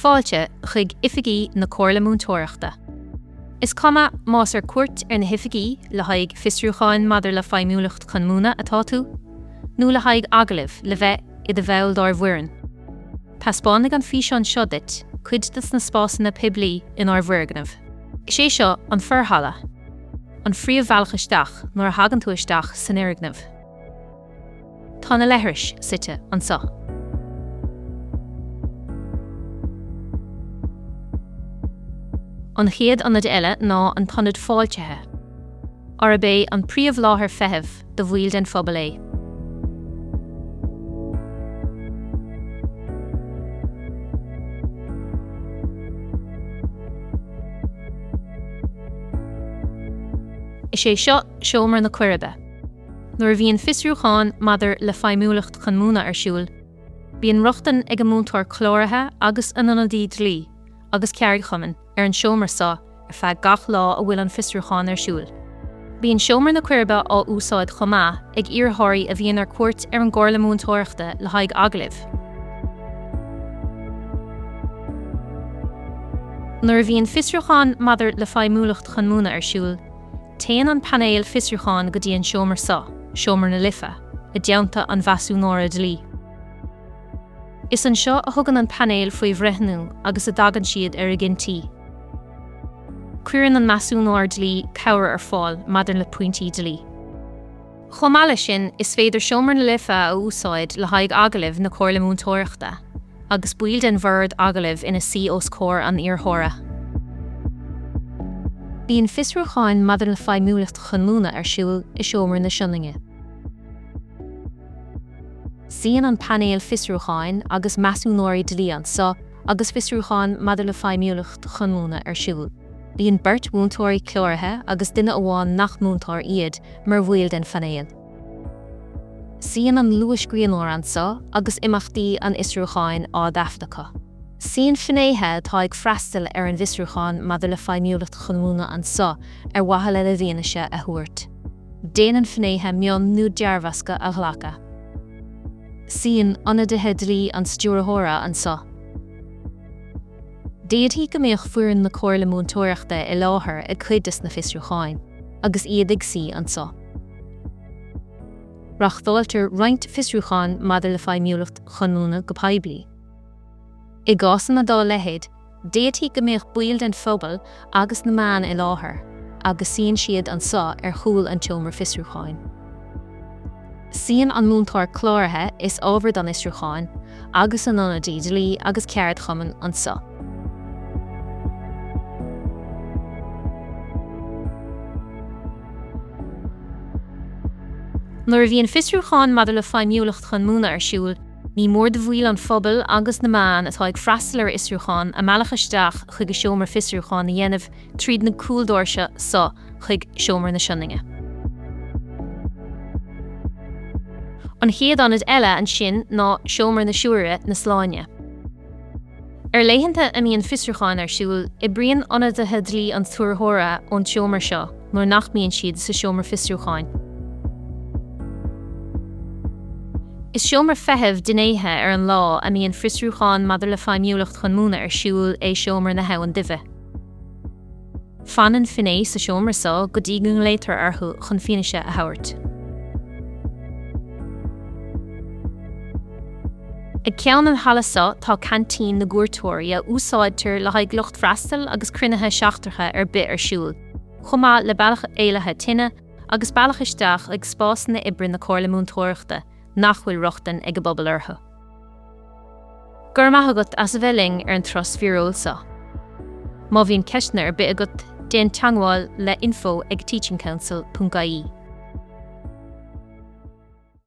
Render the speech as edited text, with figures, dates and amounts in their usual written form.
Fáilte chuig oifigí na Comhairle Múinteoireachta. Is cuma más ar cuairt ar na hoifigí le haghaidh fiosrúcháin maidir le feidhmiúlacht chun múineadh atá tú, nó le haghaidh agallaimh le bheith i do bhall dár bhfoireann. Taispeánfaidh an físeán seo duit cuid de na spásanna poiblí inár bhfoirgneamh. Is é seo an forhalla, an phríomhbhealach isteach nuair a thagann tú isteach san fhoirgneamh. Tá na leithris suite anseo. An chéad ionad eile ná an t-ionad fáiltithe, arb é an príomhláthair feithimh do bhaill den phobal é. Is é seo Seomra na Coiribe. Nuair a bhíonn fiosrúchán maidir le feidhmiúlacht chun múineadh ar siúl, bíonn rochtain ag an múinteoir cláraithe agus a n-ionadaí dlí agus ceardchumainn ar an seomra seo ar feadh gach lá a bhfuil an fiosrúchán ar siúl. Bíonn seomra na Coiribe á úsáid chomh maith ag iarrthóirí a bhíonn ar cuairt ar an gComhairle Múinteoireachta le haghaidh agallaimh. Nuair a bhíonn fiosrúchán maidir le feidhmiúlacht chun múineadh ar siúl, Téann an painéal fiosrúcháin go dtí an seomra seo, Seomra na Life, i dteannta an mheasúnóra dlí. Is anseo a thugann an painéal faoi bhreithniú agus a dtagann siad ar a gcinntí. Cuireann an measúnóir dlí cabhair ar fáil maidir le pointí dlí. Chomh maith leis sin, is féidir Seomra na Life a úsáid le haghaidh agallaimh na Comhairle Múinteoireachta, agus baill den bhord agallaimh ina suí os comhair an iarrthóra. Bíonn fiosrúcháin maidir le feidhmiúlacht chun múineadh ar siúl i Seomra na Sionainne. Suíonn an painéal fiosrúcháin agus measúnóirí dlí anseo agus fiosrúcháin maidir le feidhmiúlacht chun múineadh ar siúl. Bíonn beirt mhúinteoirí cláraithe agus duine amháin nach múinteoir iad mar bhaill den phainéal. Suíonn an luathscríbhneoir anseo agus imeachtaí an fhiosrúcháin á dtaifead acu. Suíonn finnéithe atá ag freastal ar an bhfiosrúchán maidir le feidhmiúlacht chun múineadh anseo ar mhaithe lena bhfianaise a thabhairt. Déanann finnéithe mionn nó dearbhascadh a ghlacadh. Suíonn ionadaithe dlí an stiúrthóra anseo. D'fhéadfaí go mbeadh foireann na Comhairle Múinteoireachta i láthair ag cuid des na fiosrúcháin, agus iad ag suí anseo. Reáchtáiltear roinnt fiosrúchán maidir le feidhmiúlacht chun múineadh go poiblí. I gcásanna dá leithéid, d'fhéadfaí go mbeadh baill den phobal agus na meáin i láthair, agus suíonn siad anseo ar chúl an tseomra fiosrúcháin. Suíonn an múinteoir cláraithe is ábhar don fhiosrúchán agus a n-ionadaí dlí agus ceardchumainn anseo. Nuair a bhíonn fiosrúchán maidir le feidhmiúlacht chun múineadh ar siúl, ní mór do bhaill an phobail agus na meán atá ag freastal ar fhiosrúchán a mbealach isteach chuig an seomra fiosrúcháin a dhéanamh tríd na cúldoirse seo chuig Seomra na Sionainne. An chéad ionad eile ansin ná Seomra na Siúire na Sláine. Ar laethanta a mbíonn fiosrúcháin ar siúl, oibríonn ionadaithe dlí an stiúrthóra ón tseomra seo nuair nach mbíonn siad sa seomra fiosrúcháin. Is seomra feithimh d'fhinnéithe ar an lá a mbíonn fiosrúchán maidir le feidhmiúlacht chun múineadh ar siúl é Seomra na hAbhann Duibhe. Fanann finné sa seomra seo go dtí go nglaotar orthu chun fianaise a thabhairt. Ag ceann an halla seo tá ceaintín na gcuairteoirí a úsáidtear le haghaidh lucht freastail agus cruinnithe seachtracha ar bith ar siúl, chomh maith le bealach éalaithe tine agus bealach isteach chuig spásanna oibre na Comhairle Múinteoireachta nach bhfuil rochtain ag an bpobal orthu. Go raibh maith agat as a bheith linn ar an turas fíorúil seo. Má bhíonn ceisteanna ar bith agat, déan teagmháil le info ag teachingcouncil.ie.